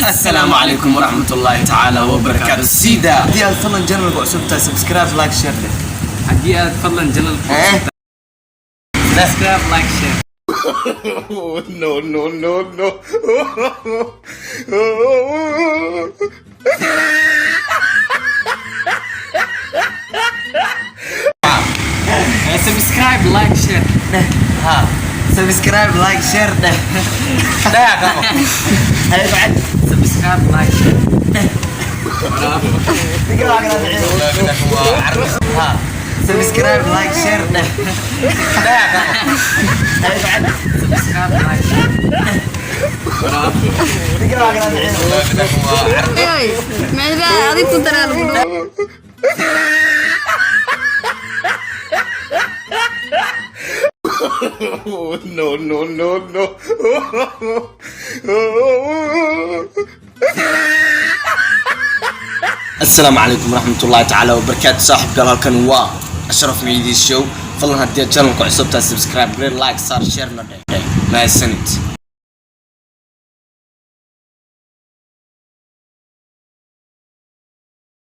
Assalaamu calaykum waraxmatullaahi tacaala wabarakaatu. Sida Haddii aad fadlan channelka cusub tahay, subscribe, like, share dheh. Haddii aad fadlan channelka Eh? Subscribe, like, share. No, no, no, no. Subscribe, like, share. Dheh ha, subscribe, like, share dheh. Dheh qabo. Hay bacad. Subscribe, like, share. Ha, subscribe, like, share dheh. Dheh qabo. Hay bacad. Subscribe, like, share. Ay, meel adig ku daraa lagu dhawo. No, no, no, no. Assalaamu calaykum waraxmatullaahi tacaala wabarakaatu. Saaxiibkaal, halkan waa Ashraf Media Show. Fadlan haddii aad channelka cusub tahay, subscribe, great, like saar, share na dheh. Mahadsanid.